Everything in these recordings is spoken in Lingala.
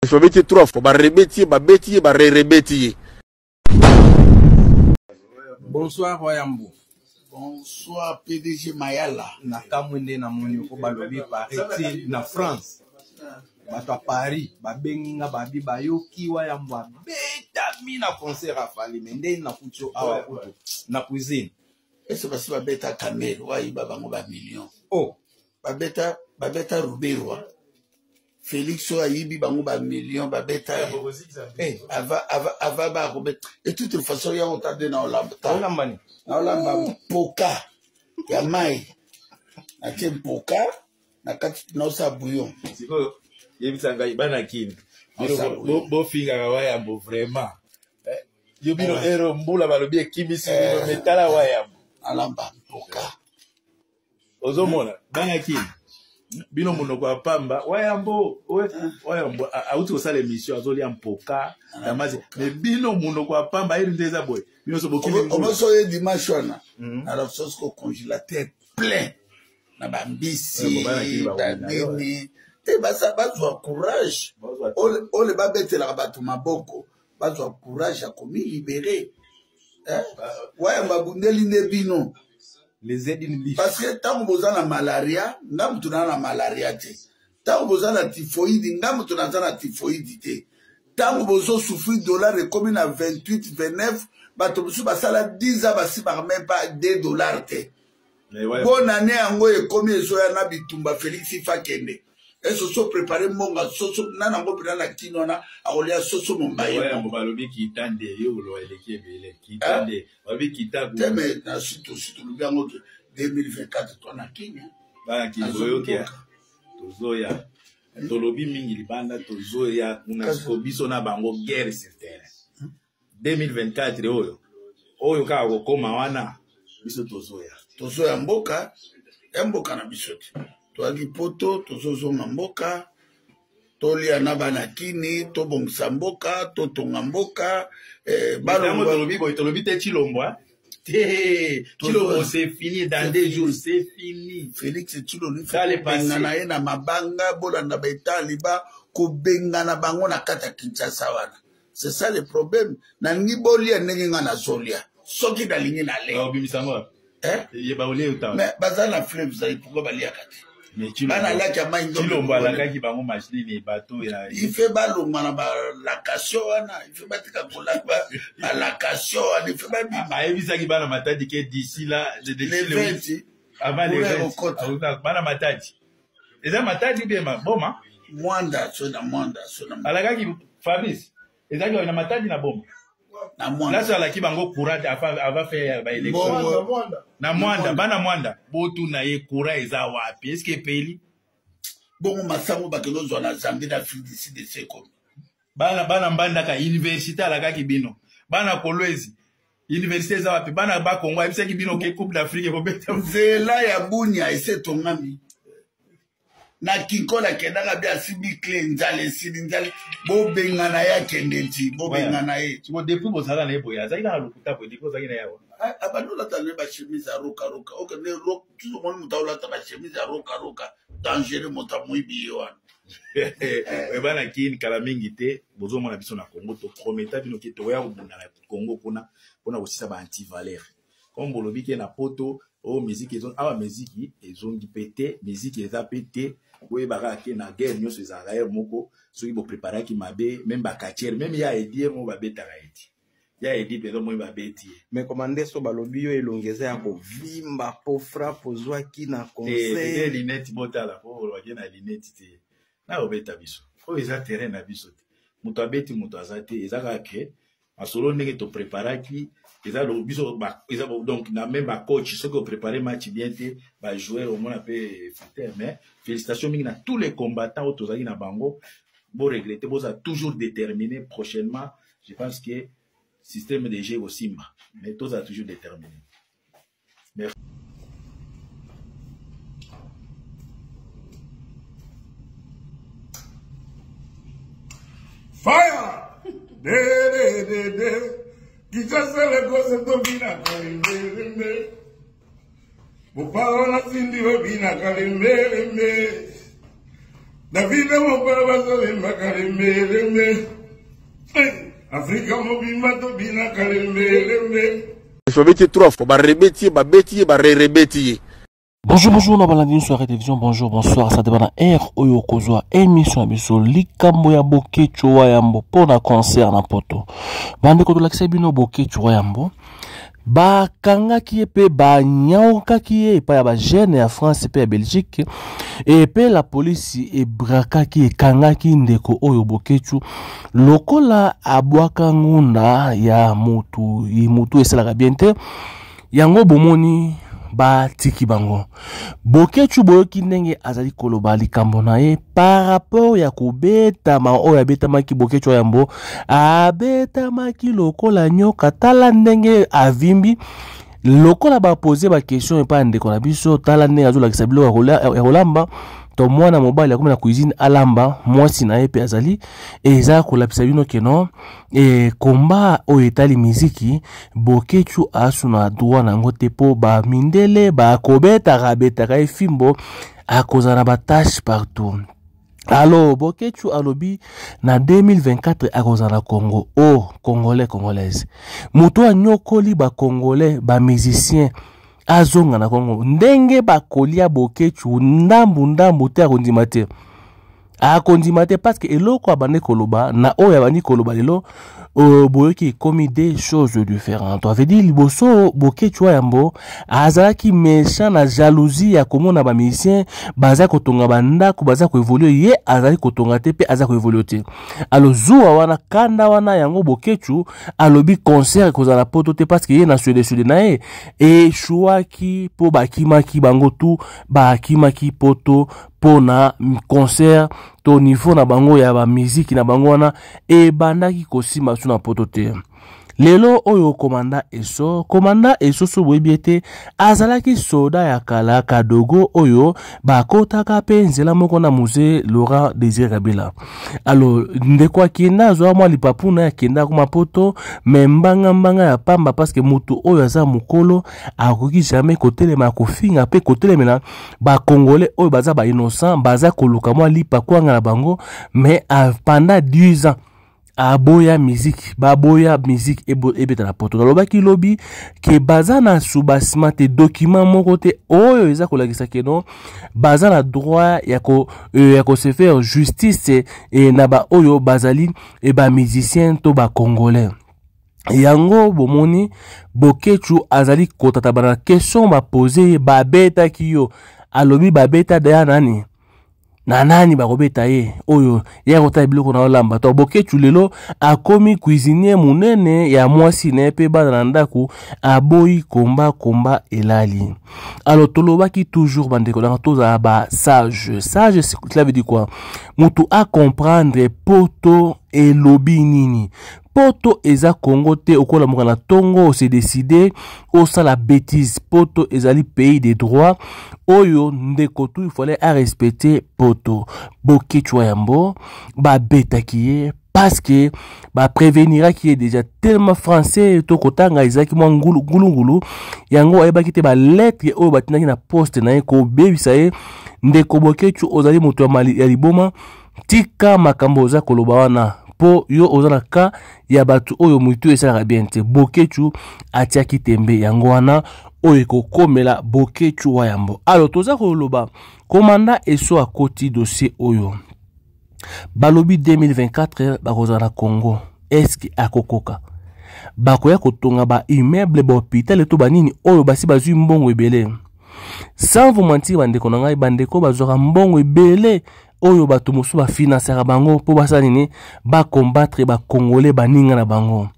Babeti ye trois fois, barebeti ye, babeti ye, barerebeti ye. Bonsoir Wayambo. Bonsoir PDG Mayala. Na kamwe nde namoni oko balobi paraît-il na France. Bato ya Paris babengi nga babi bayoki Wayambo abetami na concert ya Fally mais nde nakuti yo awa kutu na cuisine. Ese basi babeta Kamere wayiba bango ba millions. Oh. Babeta babeta Ruberwa. Felix oyo ayibi bango ba millions babeta ye ava ava ava ba kobeta et toute façon yango tande na olamba olamba ni na olamba mpoka ya mai natie mpoka na kati naosala bouillon sikoyo yebisa ngai bana kini bofingaka wayambo vraiment eh, yo bino eh. ero mbula balobi ekimisi bino eh. metala wayambo alamba mpoka ozomona bana kini bino monoko ya pamba wayambo wayambo auti kosala émission azolia mpoka damasi mais bino monoko ya pamba ayeli nde eza boye bino so bokimi omoso ye dimanche wana mhm. alors sosi ko congélateur plein na bambisi banini te bazwa courage ole babetelaka bato maboko bazwa courage ya komilibere eh? wayamba abundeli nde bino parce que ntango boza na malaria nga moto naa na malaria te ntango boza na typhoïde nga moto naza na typhoïde te ntango bozosouffrir dollar ekomi na 28 29 bato mosusu basala 10 ans basimaka meme pas 2 dollar te bonne année yango ekomi ezoya na bitumba felix ifa kende ese so prepare mbongo soso na nango mpena na kino wana akolia soso mombayambo balobi kita nde yo koloba eleki ebele kita nde balobi kita te me na sutu tolobi yango ke 2024 to na kini bana kini boyoki tozoya tolobi mingi libanda tozoya kuna siko biso na bango guerre sur terrain 2024 oyo oyo kaka kokoma wana biso tozoya tozoya mboka ya mboka na biso te toyaki poto tozozonga mboka tolia na bana kini tobongisa mboka totonga mboka eh, balongo tolobi boye tolobi te tshilombo eh? te tshilombo c'est fini dans deux jours c'est fini félix tshilombo bengana ye na mabanga bolanda baetaliba kobengana bango na kati ya kinshasa wana c'est ça le problème nalingi bolia ndenge ngai nazolia soki nalingi naleobimisa yango eh? mais baza na fleuve zai pourkoi baliaka te bana laki ya mai ndombo alakaki bango mashinini bato ya ife balongwa na balakation wana ife batika kolaka balakation wana ife babima ayebisaki bana matadi ke d'ici là le 20 avant le 20 bana matadi eza matadi bien boma mwanda so na mwanda so na alakaki fabrice ezalaki na matadi na boma na mwanda place alaki bango courant avant faire ba élection na mwanda bana mwanda botuna ye courant eza wapi est ce que epeli bongo masango bakende ozwa na zambie na afrique du sud esi ekomi bana bana mbandaka université alakaki bino bana kolwezi université eza wapi bana bakongo ayebisaki bino ke coupe d'afrique ekobeta nzela ya bunia esi etongami na kinkola akendaka bi asimbi cle nzala esili nzala bobengana ye akende nti bobengana ye siko depuis bozalaka na ye boye azalaki kaka lokuta boye depuis ozalaki na ye awa abandi olata ne bachemise ya rokaroka okende omoni moto aolata bachemise ya rokaroka dangereux moto amoyibi ye wana eh, bana kin kala mingi te bozomona biso na congo toprometa bino ke tokoya kobunda na congo kuna mpona kosisa ba antivaleur comme bolobi ke na poto oyo oh, miziki ezongi awa miziki ezongi mpe te miziki eza mpe te boyeba kaka ke na guerre nyonso ezalaka ye moko soki bopreparaki mabe meme bakatiere meme ya edie moko babetaka ye te ya edi mpenza omoni babeti ye mais komande so balobi yo elongi eza ya kovimba po frappe ozwaki na conseil linete botala po olobaki na linete te na obeta biso oyo eza terrain na biso te moto abeti moto aza te eza kaka ke masolo ndenge topreparaki eza biso eza donc na meme bacoach soki oprépare match bien te bajoueur omona mpe futer mais félicitation mingi na tous les combattants oyo tozalaki na bango boregrete bozala toujours déterminé prochainement je pense que système de jeu ekosimba mais tozala toujours déterminé merci. Fire! De, de, de, de. Kinshasa Lagos tobinaka lembe. Mopao na tindi babinaka lembe lembe. Davina mopala bazolembaka lembe lembe. Afrika mobimba tobinaka lembe lembe. Babeti trois fois, barebeti ye, babeti ye, barerebeti ye. Bonjour, bonjour, na balandi nyonso ya télévision, bonjour, bonsoir, ça dépend na heure oyo okozwa émission na biso likambo ya Boketshu wa yambo mpo na concert na poto. Bandeko tolakisa bino Boketshu wa yambo bakangaki ye mpe banyaukaki ye epai ya bajeune ya France mpe ya Belgique mpe la polisi ebrakaki ekangaki ndeko oyo Boketshu lokola abwaka ngunda ya mutu mutu esalaka bien te yango bomoni batiki bango. Boketshu boyoki ndenge azali koloba likambo na ye par rapport ya kobetama oyo abetamaki. Boketshu yambo abetamaki lokola nyoka, tala ndenge avimbi lokola bapose baquestion epai ya ndeko na biso, tala ndenge azolakisa biloko ya kolamba. To mwana mobali akomi na cuisine alamba, mwasi na ye mpe azali eza kolakisa bino keno e komba oyo etali miziki. Boketshu asu na droit na yango te mpo bamindele bakobetaka betaka ye fimbo, akozala na batache partout. Alors Boketshu alobi na 2024 akozala na Congo. O Congolais, Congolaise, moto anyokoli bacongolais bamusicien azonga na Congo, ndenge bakolia Boketshu ndambu ndambu te, akondima te, akondima te, parce que eloko abandi koloba na oyo abandi koloba lelo boyoki ekomi des choses différentes. Veut dire liboso Boketshu yambo azalaki méchant na jalousie ya komona bamusicien baza kotonga bandako, baza koévoluer, ye azali kotonga te mpe aza koévoluer te. Alors zuwa wana, kanda wana, yango Boketshu alobi concert ekozala poto te, parce que ye na suede suede na ye eshuaki mpo bakimaki bango tu, bakimaki poto mpo na concert to niveau na bango ya bamiziki na bango wana ebandaki kosimba su na poto te. Lelo oyo komanda Eso, komanda Eso so boyebi ete azalaki soda ya kala kadogo oyo bakotaka mpe nzela moko na Mzee Laurent Désiré Kabila. Alors ndeko akenda azwa mwa lipapu na ye, akenda akoma poto, me mbanga mbanga ya pamba, parce que motu oyo aza mokolo akoki jamais kotelema kofinga mpe kotelemela bakongole oyo baza bainnocent, baza koluka mwa lipa kwanga na bango. Mais pendant 10 ans aboya musique, baboya musique ebeta na poto. Nalobaki lobi ke baza na soubassement te, document moko te oyo eza kolakisa ke non, baza na droit ya ko se faire justice na baoyo bazali bamusicien to bacongolais. Yango bomoni Boketshu azali kotatabana na question bapose ye, babetaki yo, alobi babeta deya nani na nani, bakobeta ye oyo ye akotala biloko na olamba. To Boketshu lelo akomi cuisinier monene ya mwasi na ye mpe bana na ndako, aboyi komba komba elali. Alors tolobaki toujours, bandeko nanga, tozala basage. Sage, cela veut dire quoi? Moto acomprendre poto elobi nini. Poto eza Congo te okolamuka na ntongo ose décide osala bêtise. Poto ezali pays de droit oyo ndeko tu il fallait arespecte poto. Boketshu yambo babetaki ye parce que bapréveniraki ye déjà, tellement français to kotanga ezalaki mwa ngulungulu, yango ayebaki te balettre oyo batindaki na poste na ye kobebisa ye. Ndeko Boketshu, ozali moto ya liboma, tika makambo oza koloba wana mpo yo oza na ka ya bato oyo motu esalaka bien te. Boketshu atiaki tembe, yango wana oyo ekokomela Boketshu wa yambo. Alors toza koloba komanda Eso akoti dossier oyo balobi 2024 bakozala na Congo, eske akokoka? Bakoya kotonga baimmeuble, bahôpital to banini oyo basi bazwi mbongo ebele. Sans vous mentir, bandeko na ngai, bandeko bazwaka mbongo ebele oyo bato mosusu bafinansaka bango mpo basala nini? Bacombattre bacongolais baninga na bango.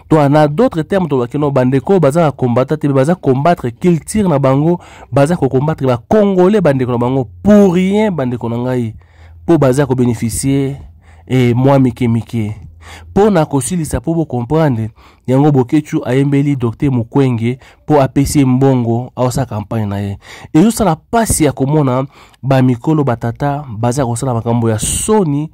To na d'autres termes tolobaki no, bandeko baza na combattre te, baza combattre culture na bango, baza kocombattre bacongolais bandeko na bango pour rien, bandeko na ngai, mpo baza kobénéficie mwa mike mike. Mpo na kosilisa, mpo bocomprendre yango, Boketshu ayembeli Dr Mukwenge mpo apesi ye mbongo aosala campagne na ye. Ezosala mpasi ya komona bamikolo, batata baza kosala makambo ya soni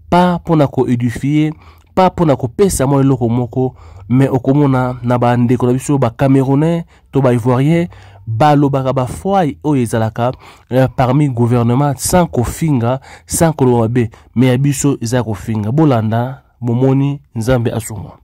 pa mpona koédifie. pa mpona kopesa mwa eloko moko me okomona na bandeko na biso bacamerounais to baivoirien balobaka bafoi oyo ezalaka eh, parmi gouvernement sans kofinga sans koloba mabe me ya biso eza kofinga bolanda bomoni nzambe asunga.